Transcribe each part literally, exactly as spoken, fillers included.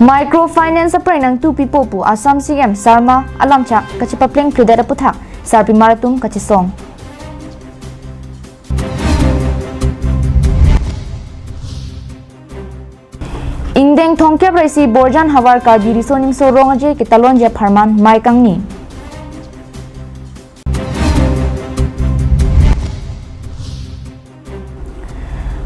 Microfinance aphrang nangtupipo pu Assam C M Sarma alamchak kachepaplengphledet aputhak sarpimar atum kachesong. Ingdeng thomkep ra isi Borjan havar Karbi Riso Nimso Rong Aje ketalonji apharman mei kangni.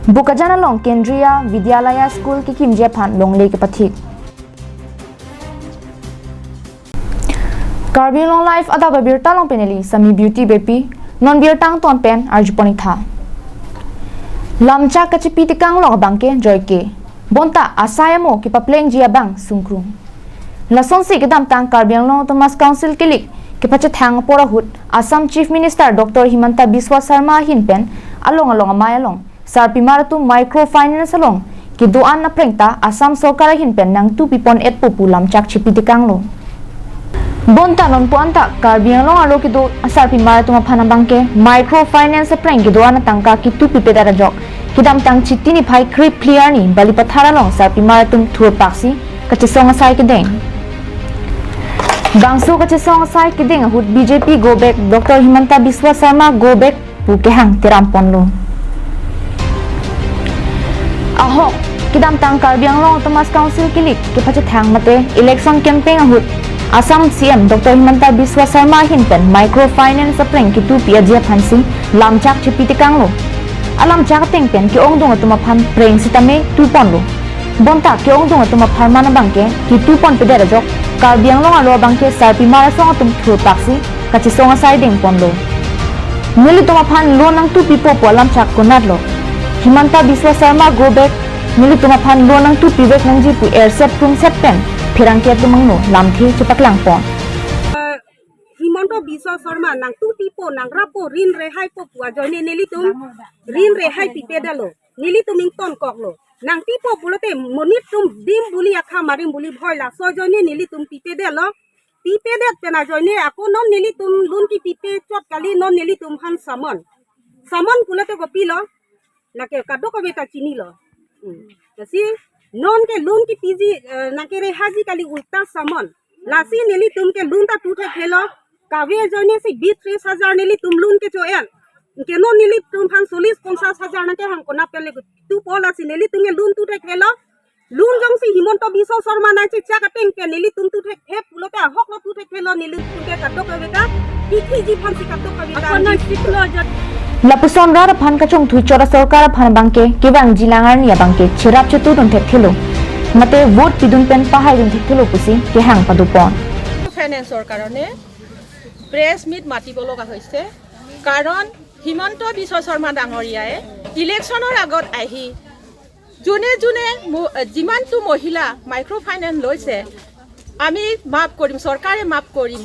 Bokajan along Kendriya Vidyalaya School kekimji aphan longle kepathik. Karbi Anglong Live adap abirta along pen neli Sami Beauty Beypi, non birta angton pen arjupon-ik tha. Lamchak kachepi tekang lok abangke joike. Bonta asai amo kepaplengji abang sungkrung. Lasonsi kedamtang Karbi Anglong Autonomous Council kelik kepachethang apor ahut Assam Chief Minister Doctor Himanta Biswa Sarma ahin pen along along amei along sarpimar atum microfinance along kedo-an aphrang ta Assam sorkar ahin pen nangtupipon-etpo pu lamchak chepi tekanglo. Bonta non pu anta Karbi Anglong arlo kedo asarpimar atum aphan abangke microfinance aphrang kedo-an atangka ketupipedet ajok kedamtang Chiti niphai krephli arni Balipathar along sarpimar atum thurpaksi kachesong asai kedeng. Bangso kachesong asai kedeng ahut B J P go back, Doctor Himanta Biswa Sarma go back pu kehang teramponlo. Ahok, kedamtang Karbi Anglong Autonomous Council kelik kepachethang mate election campaign ahut Assam C M Doctor Himanta Biswa Sarma ahin pen microfinance aphrang ketupi aji aphansi lamchak chepi tekanglo. Alamchak ateng pen ke-ongdung atum aphan preng sitame tuponlo. Bonta ke-ongdung atum apharman abangke ketuponpedet ajok Karbi Anglong arlo abangke sarpimar asong atum thurpaksi kachesong asai dengponlo. Nelitum aphan loan nangtupipo pu alamchak konatlo. Himanta Biswa Sarma go back, nelitum aphan loan nangtupivek nangji pu erset krumset pen pherangke atum angno lamthe chepaklangpon. Himanta Biswa Sarma nangtupipo, nangrapo, rin rehaipo pu ajoine nelitum rin rehai pipedetlo. Nelitum ingtonkoklo. Nangpipo pulote monit atum dim buli akha marim buli bhoi, laso ajoine nelitum pipedetlo. Pipedet pen ajoine ako non nelitum loan kepipechot kali, non nelitum aphan summon. Summon pulote kopilo? Lake kadokave ta chinilo. Hmm. Lasi non ke loan kepiji, eh, nangkerehaiji kali, ulta summon. Lasi nelitum ke loan ta tu thekthelo. Kave ajoinesi bit tris hajar nelitum loan kecho-en. Ke non nelitum aphan solis ponchas hajar nangkehang konat pen le tupo, lasi nelitum ke loan tu thekthelo. Loan jongsi Himanta Biswa Sarma nangchechak ateng pen nelitum tu thekthe pulote ahoklo tu thekthelo, nelitum ke kadokave ta kithiji aphansi kadokave ta. Lapuson rat aphan kachongthui chot asorkar aphan abangke kevangji lang arni abangke cherap chetudun thekthelo. Mate vote pidun pen pahaidun thekthelo pusi kehang padopon. ফাইনেন্সৰ কাৰণে press meet মাতিব লগা হৈছে, কাৰণ হিমন্ত বিশ্ব শৰ্মা ডাঙৰীয়াই ইলেকশ্যনৰ আগত আহি যোনে যোনে ম-, যিমানটো মহিলা মাইক্ৰ' ফাইনেন্স লৈছে, আমি মাফ কৰিম, চৰকাৰে মাফ কৰিম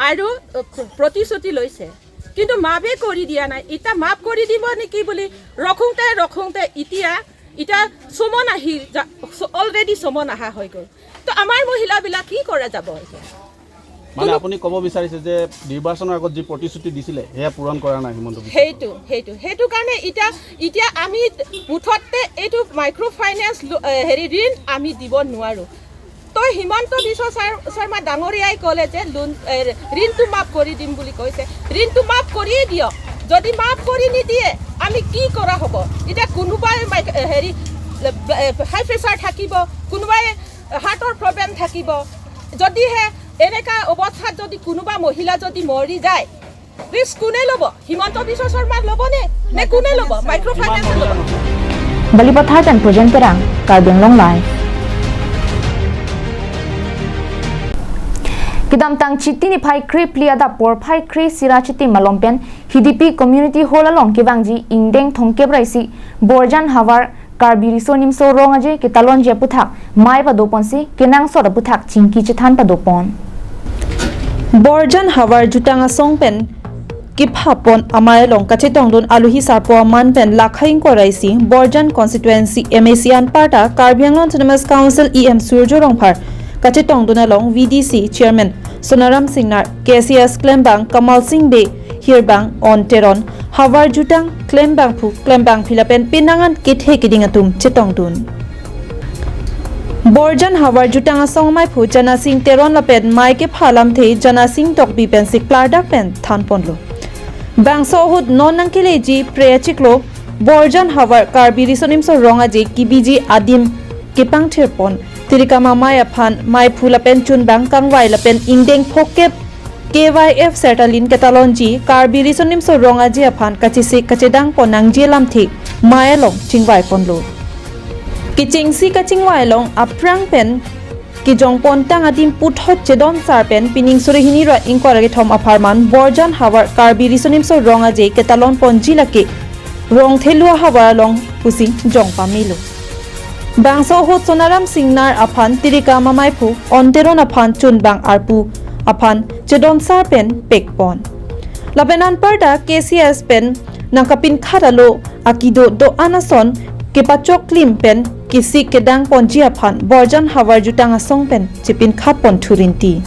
আৰু, অ, প্ৰ-, প্ৰতিশ্ৰুতি লৈছে, কিন্তু মাফে কৰি দিয়া নাই। এতিয়া মাফ কৰি দিব নেকি বুলি ৰখোঁতে ৰখোঁতে এতিয়া, এতিয়া চমন আহি যা-, চ-, অলৰেডি চমন অহা হৈ গ'ল। তো আমাৰ মহিলাবিলাক কি কৰা যাব এতিয়া? মানে কোনো আপুনি ক'ব বিচাৰিছে যে নিৰ্বাচনৰ আগত যি প্ৰতিশ্ৰুতি দিছিলে, সেয়া পূৰণ কৰা নাই হিমন্ত বিশ্ব শৰ্মাই? সেইটো, সেইটো, সেইটো কাৰণে এতিয়া, এতিয়া আমি মুঠতে এইটো মাইক্ৰ' ফাইনেন্স লো-, এ, হেৰি, ঋণ আমি দিব নোৱাৰোঁ। তো হিমন্ত বিশ্ব ছাৰ-, শৰ্মা ডাঙৰীয়াই ক'লে যে লোন, এ, ঋণটো মাফ কৰি দিম বুলি কৈছে। ঋণটো মাফ কৰিয়ে দিয়ক। যদি মাফ কৰি নিদিয়ে, আমি কি কৰা হ'ব? এতিয়া কোনোবাই মাইক-, এ, হেৰি, এ, হাই প্ৰেছাৰ থাকিব, কোনোবাই হাৰ্টৰ প্ৰব্লেম থাকিব। যদিহে এনেকা অৱস্থাত যদি কোনোবা মহিলা যদি মৰি যায়, ৰিস্ক কোনে ল'ব? হিমন্ত বিশ্ব শৰ্মা ল'বনে? নে কোনে ল'ব? মাইক্ৰ' ফাইনেন্সে ল'ব? Balipathar pen Projen Terang, Karbi Anglong Live. Kedamtang Chiti niphai krephli adap porphai kre-isi ra Chiti malom pen Hidipi Community Hall along kevangji ingdeng thomkep ra isi Borjan havar Karbi Riso Nimso Rong Aje ketalonji aputhak mei padoponsi kenangsot aputhak chingki chethan padopon. Borjan havar jutang asong pen kephapon amei along kachetongdun aluhi sarpo aman pen lakha ingkoi ra isi Borjan constituency M A C anparta Karbi Anglong Autonomous Council E M Surjya Rongphar kachetongdun along V D C chairman Sonaram Singnar, K C S klembang Kamal Singh Bey, hirbang On Teron, havar jutang klembangphu klembangphi lapen penang an kethe keding atum chetongdun. Borjan havar jutang asong amaiphu Janasing Teron lapen mei kepha alamthe Janasing Tokbi pensi klardak pen thanponlo. Bangso ahut non nangkeleji Pre achiklo Borjan havar Karbi Riso Nimso Rong Aje kebiji adim kepangthirpon Tirikam Amei aphan meiphu lapen chunbang kangvai lapen ingdeng phokep K Y F sertalin ketalonji Karbi Riso Nimso Rong Aje aphan kachesik kachedangpon nangji alamthe mei along chingvaiponlo. Kechengsi kachingvai along aphrang pen kejongpontang adim puthot chedonsar pen pining suri hini ra ingkoi ra kethom apharman Borjan havar Karbi Riso Nimso Rong Aje ketalonponji lake Rongthelu ahavar along pusi jongpamelo. Bangso ahut Sonaram Singnar aphan Tirikam Amaiphu, On Teron aphan chunbang arpu aphan chedonsar pen pekpon. Lapen anparta K C S pen nangkapinkhat alo akido do-an ason kepachoklim pen kesik kedangponji aphan Borjan havar jutang asong pen chepinkhatpon thurinti.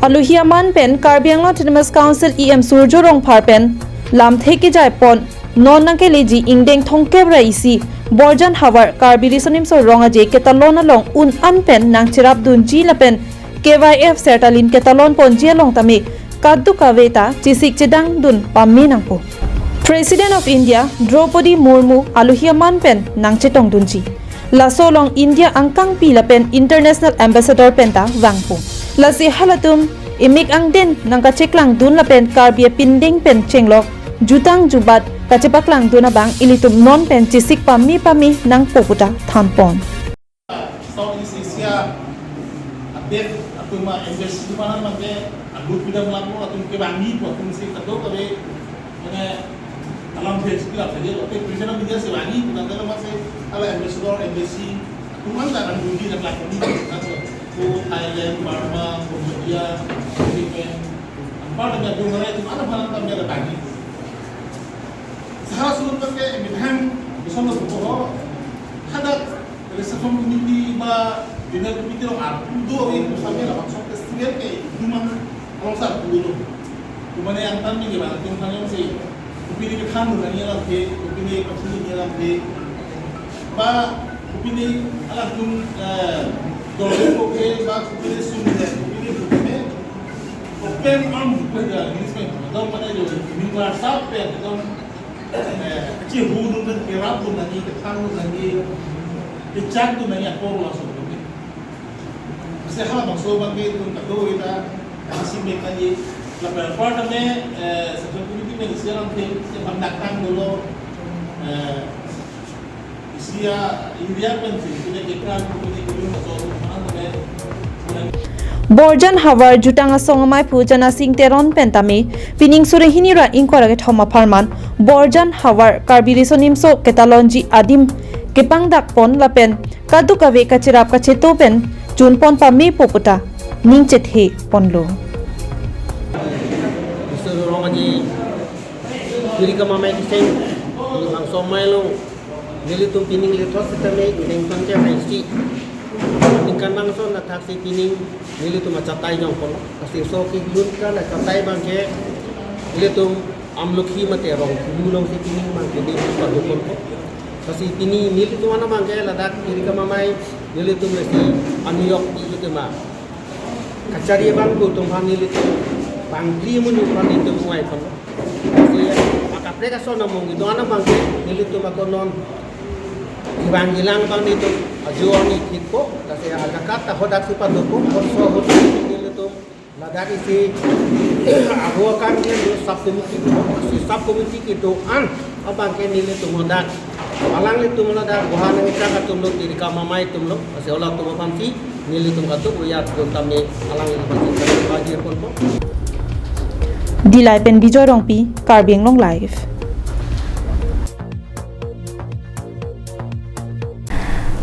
Alohi aman pen Karbi Anglong Autonomous Council E M Surjo Rongphar pen lamthe kejaipon non nangkeleji ingdeng thomkep ra isi Borjan havar Karbi Riso Nimso Rong Aje ketalon along un-an pen nangcherapdunji lapen K Y F sertalin ketalonponji along tame kadokave ta chesik chedangdun pame nangpo. President of India Draupadi Murmu alohi aman pen nangchetongdunji. Laso along India angkangpi lapen International Ambassador penta vangpo. Lasi halatum emik angdeng nangkacheklangdun lapen Karbi apindeng pen chenglok jutang jubat kachepaklangdun abang ilitum non pen chesik pame pame nangpo puta thanpon. South East Asia a-debt atum a-embassy atum aphan abangke alut pidam langpo, atum kevangji pu atum si kadokave mane alamthe si pilap saja lo, te President of India si vangji pu nangkelo mase hala ambassador, embassy atum aphan ta nangduji nanglang koni, ko Thailand, Burma, Cambodia, Philippines, anpar tame atum mane atum aphan tame la vangji. Sahara sulun tangke methang beson lo buko ho. Hadak reception committee ba dinner committee lo arpu do ave pu same labangso festival ke itum alongsi arpu dolo. Itum mane angtan mini ba itum thang si kopine kethan nangji alamthe, kopine kathun nangji alamthe. Ba kopine alangtum, eh, dole koke ba kopine sum de, kopine kopine open arm pu ja English pen. Dong mane jo minglar sap pe dong eh, chihudun pen kerapdun nangji, kethandun nangji, kechakdun nangji akorla so kami. Masi halabangso abangke itum kadokave ta isi mek nangji, lapen anpar tame, eh, Central Committee pen isi alamthe, isi abang daktang dolo, eh, isi a-area pen si, isi kekran, isi kulun, so, so, so, Borjan havar jutang asong amaiphu Janasing Teron pen tame pining suri hini ra ingkoi ra kethom apharman Borjan havar Karbi Riso Nimso ketalonji adim kepangdakpon lapen kadokave kacherap kacheto pen chunpon pamepo puta ningchethe ponlo. Mister Rong Aje, Tirikam Amei kiseng, bangso amei along nelitum pining lethot sitame ingdeng thomkep ra isi ningkan bangso athak si pining nelitum achatai jongpon. Lasi so kelun kan achatai abangke nelitum Amlokhi mate Rongthelu along si pining abangke nelitum paduponpo. Lasi pining nelitum ana abangke ladak Tirikam Amei nelitum lasi amiyok ilitum a kachari abang atum aphan nelitum bangphli amonit aphan nelitum ingvaipon. Lasi akaprek ason among kedo-an abangke nelitum ako non kevang kelang abang nelitum ajo arni thikpo. Lasi akakat ta hadak si padupo, hot so hot nelitum ladak isi abo akam ke do sub committee, si sub committee kedo-an abangke nelitum hadak alanglitum ladak boha nangkechak atum lo, Tirikam Amei atum lo, lasi halatum aphan si nelitum kadokave atum tame alanglitum aphan si kami bagi ponpo. Dillai pen Bijoy Rongpi, Karbi Anglong Live.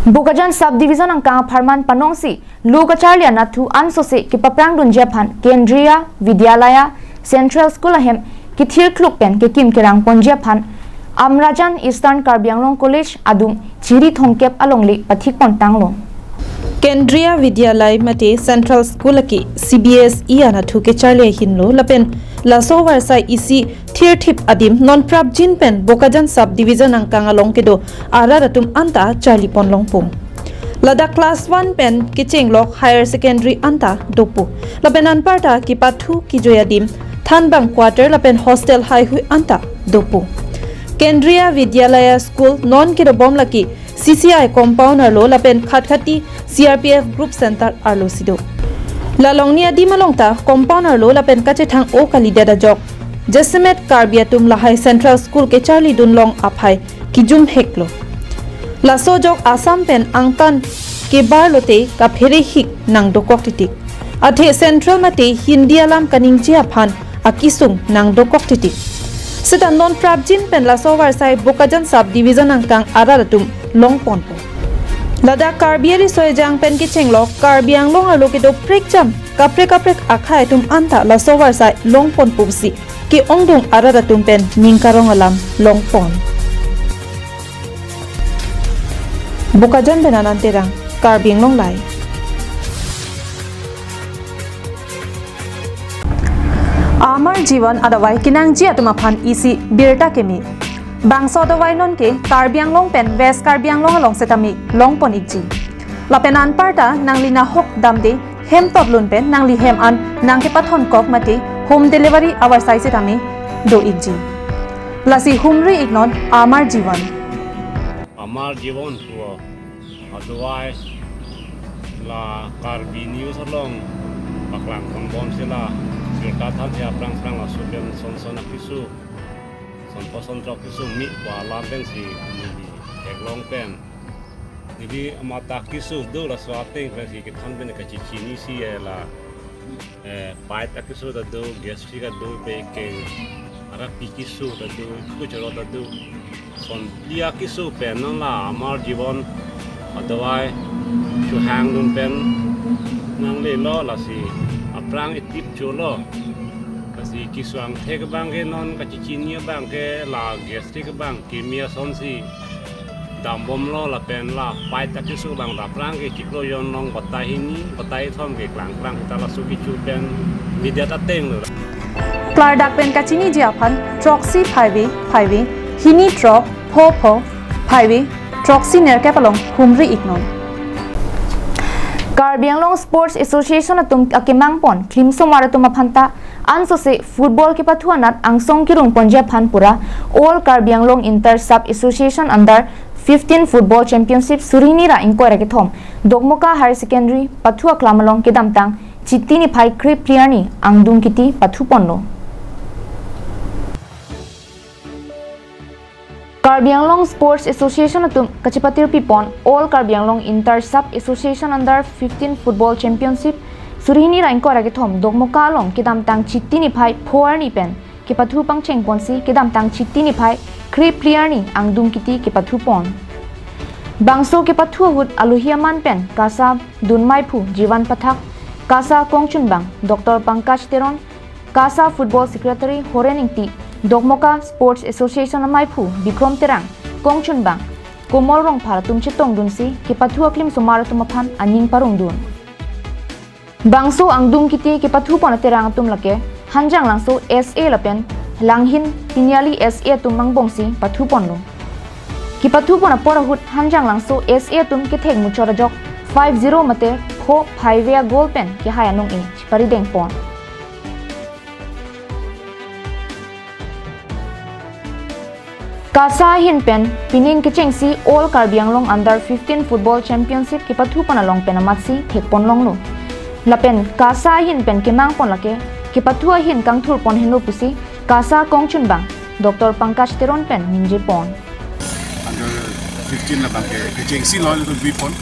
Bokajan Subdivision angkang apharman panongsi lo kacharli anatthu ansose kepaprangdunji aphan Kendriya Vidyalaya Central School ahem kethirkluk pen kekim kerangponji aphan Amrajan Eastern Karbi Anglong College adung chiri thomkep alongle pathikpontanglo. Kendriya Vidyalaya mate Central School ake C B S E anatthu kecharli ahinlo lapen laso varsai isi thirthip adim non prapjin pen Bokajan Subdivision angkang along kedo arat atum anta charliponlongpo. Ladak class one pen kechenglok higher secondary anta dopo. Lapen anparta kepathu kejoi adim thanbang quarter lapen hostel haihui anta dopo. Kendriya Vidyalaya School non kedobom lake C C I compound arlo lapen Khatkhati C R P F group center arlo si do. La Longni adim along ta compound arlo lapen kachethang-o kalidet ajok jasemet Karbi atum lahai Central School kecharlidun long aphai kejum heklo. Laso ajok Assam pen angtan kebar lote kaphere hik nangdokok titik. Athe Central mate Hindi alam kaningje aphan akesung nangdokok titik. Seta non prapjin pen laso avarsai Bokajan sub division angkang arat atum longponpo. Ladak Karbi ariso ejang pen kechenglok Karbi Anglong arlo kedo prekjam kaprek kaprek akhei atum anta laso avarsai longponpo pusi ke-ongdung arat atum pen ning karong alam longpon. Bokajan pen Anand Terang, Karbi Anglong Live. Amar Jivan adavai kenangji atum aphan isi birta keme. Bangso adavai nonke Karbi Anglong pen West Karbi Anglong along setame longpon ikji. Lapen anparta nangli nahok damde hem totlun pen nangli hem an nangkepathon kok mate home delivery avarsai setame do ikji. Lasi humri iknon Amar Jivan. Amar Jivan pu adavai la Karbi News along paklang ponbom si la birta thansi aphrang phrang laso pen son son akeso, son po son throk keso me pu alam pensi neli theklong pen. Neli amat akeso do laso ateng pensi kethan pen kachechini si eh la eh, pait akeso ta do, gastric ta do, bek ke, arapi keso ta do, kuchoro ta do. Son phli akeso pen non la Amar Jivan adavai chohangdun pen nanglelo lasi aphrang itip cholo. Lasi keso angthek abang ke non kachechini abang ke la gastric abang keme asonsi dambomlo lapen la pait akeso abang ta aphrang ke chiklo jon long batai hini, batai thom ke klang klang ta laso kecho pen media ta tenglo. Klardak pen kachiniji aphan throksi phaive phaive, hini throk, pho pho, phaive, throksi nerkep along humri iknon. Karbi Anglong Sports Association atum akemangpon klimsomar atum aphanta ansose football kepathu anat angsong kerungponji aphan pura All Karbi Anglong Inter Sub Association Under fifteen Football Championship suri hini ra ingkoi ra kethom Dokmoka Higher Secondary pathu aklam along kedamtang Chiti niphai kre-phli arni angdung kiti pathuponlo. Karbi Anglong Sports Association atum kachepatirpipon All Karbi Anglong Inter Sub Association Under fifteen Football Championship suri hini ra ingkoi ra kethom Dokmoka along kedamtang Chiti niphai pho arni pen kepathu pangchengponsi kedamtang Chiti niphai kre-phli arni angdung kiti kepathupon. Bangso kepathu ahut alohi aman pen KASA dunmeiphu Jivan Pathak, KASA kongchunbang Doctor Pankaj Teron, KASA Football Secretary Horen Ingti, Dokmoka Sports Association ameiphu Bikrom Terang, kongchunbang Komol Rongphar atum chetongdunsi kepathu aklimsomar atum aphan aning parongdun. Bangso angdung kiti kepathupon aterang atum lake Hanjanglangso S A lapen Langhin Tiniali S A atum angbongsi pathuponlo. Kepathupon apor ahut Hanjanglangso S A atum kethek muchot ajok five zero mate pho phaive a-goal pen kehai anong-e chiparidengpon. KASA ahin pen pining kechengsi All Karbi Anglong Under fifteen Football Championship kepathupon along pen amatsi thekponlonglo. Lapen KASA ahin pen kemangpon lake kepathu ahin kangthurpon henlo pusi KASA kongchunbang Doctor Pankaj Teron pen ningjepon. Under fifteen labang ke kechengsi lo ilitum bipon.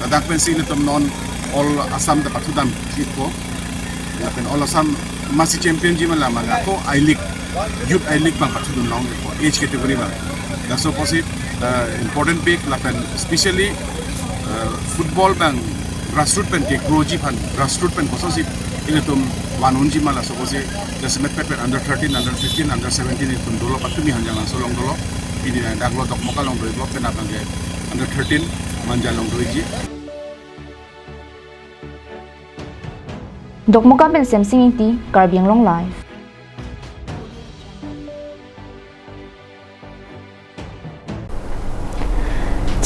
Ladak pensi ilitum non All Assam ta pathudam ikpo. Lapen All Assam masi championji ma la manga ko I-League, Youth I-League abang pathudunlong ikpo, age category abang. Laso apotsi, uh, important pik lapen specially, uh, football abang grassroot pen ke-growji aphan, grassroot pen kosonsi ilitum van unji ma laso apotsi jasemet pet pen under thirteen, under fifteen, under seventeen ilitum dolo, patumi Hanjanglangso along dolo, pini dak lo Dokmoka along do-iklo, pen abang ke under thirteen Manja along doji. Dokmoka pen Semsing Ingti, Karbi Anglong Live.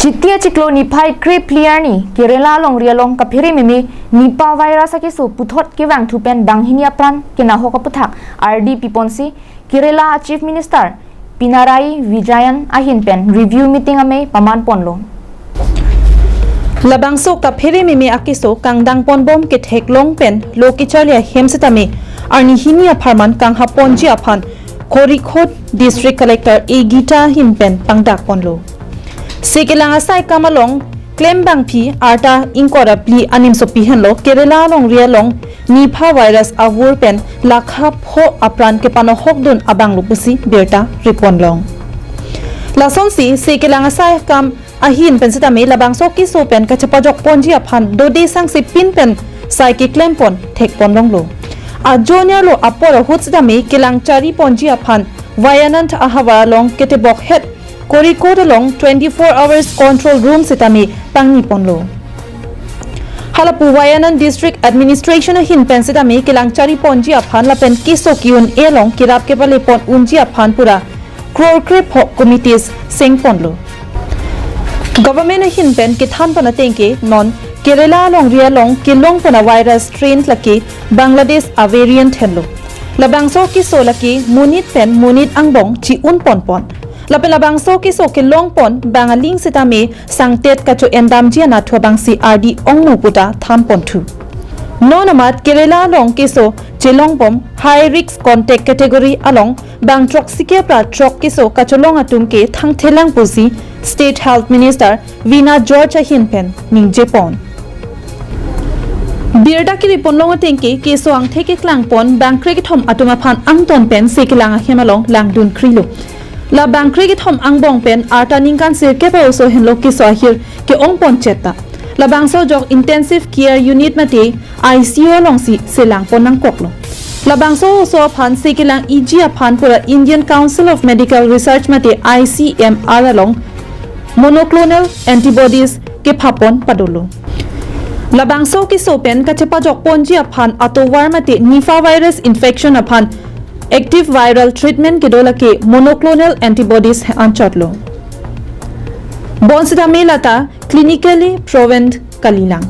Chiti achiklo niphai krephli arni Kerala alongri along kaphere meme Nipah virus akeso puthot kevangthu pen banghini apran kenahok aputhak ardi piponsi Kerala Chief Minister Pinarayi Vijayan ahin pen review meeting amei paman ponlo. Labangso kaphere meme akeso kangdang ponbom ketheklong pen lo kecharli ahem setame arni hini apharman kanghap ponji aphan Kozhikode District Collector A Geeta ahin pen pangdak ponlo. Se kelang asai akam along klem bangphi arta ingkoi ra phli animsopi henlo Kerala alongri along Nipah virus avur pen lakha pho apran kepanohokdun abanglo pusi birta riponlong. Lasonsi se kelang asai akam ahin pen setame labangso keso pen kachepajok ponji aphan dode sangse pin pen sai keklem pon thek ponlonglo. Ajo niarlo apor ahut setame kelang chari ponji aphan Wayanad ahavar along ketebok het Kozhikode along twenty-four hours control room setame pangni ponlo. Halapu Wayanad District Administration ahin pen setame kelang chari ponji aphan lapen keso ki-un-e along kerap kepale pon unji aphan pura kror krepho committees seng ponlo. Government ahin pen kethan pon atengke non Kerala alongri along kelong pon avirus strain lake Bangladesh avariant henlo. Labangso keso lake monit pen monit angbong chi-un ponpon. Lapen labangso keso kelong pon bang aling setame sangtet kacho-endamji anatthu abangsi ardi ongmu puta than ponthu. Non amat Kerala along keso chelongbom high risk contact category along bang throksi kep ra throk keso kacholong atum ke thangthelang pusi State Health Minister Veena George ahin pen ningje pon. Birta kiri ponlong atengke keso angthek keklang pon bang krekethom atum aphan angton pen se kelang ahem along langdun krilo. La bang krekethom angbong pen arta ningkan sirkep a-oso henlo keso ahir ke-ong pon chetta. Labangso ajok intensive care unit mate I C U alongsi selang pon nangkoklo. Labangso oso aphan se kelang iji aphan pura Indian Council of Medical Research mate I C M R along monoclonal antibodies kepha pon padolo. Labangso keso pen kachepajok ponji aphan atovar mate Nipah virus infection aphan active viral treatment kedo lake monoclonal antibodies anchotlo. Bonsetame lata clinically proven kalilang.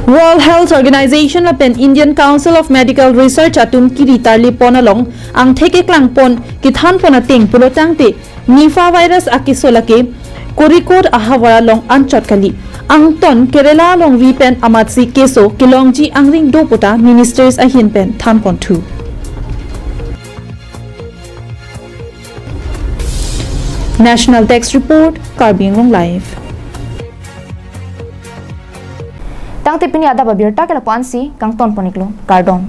World Health Organization lapen Indian Council of Medical Research atum kiri tarli pon along angthek keklang pon kethan pon ateng pulotangte Nipah virus akeso lake Kozhikode ahavar along anchot kali. Angton Kerala alongri pen amatsi keso kelongji angring do puta ministers ahin pen than ponthu. National Desk Report, Karbi Anglong Live. Tangte pini adap abirta ke lapu-ansi kangton pon-iklo, kardom.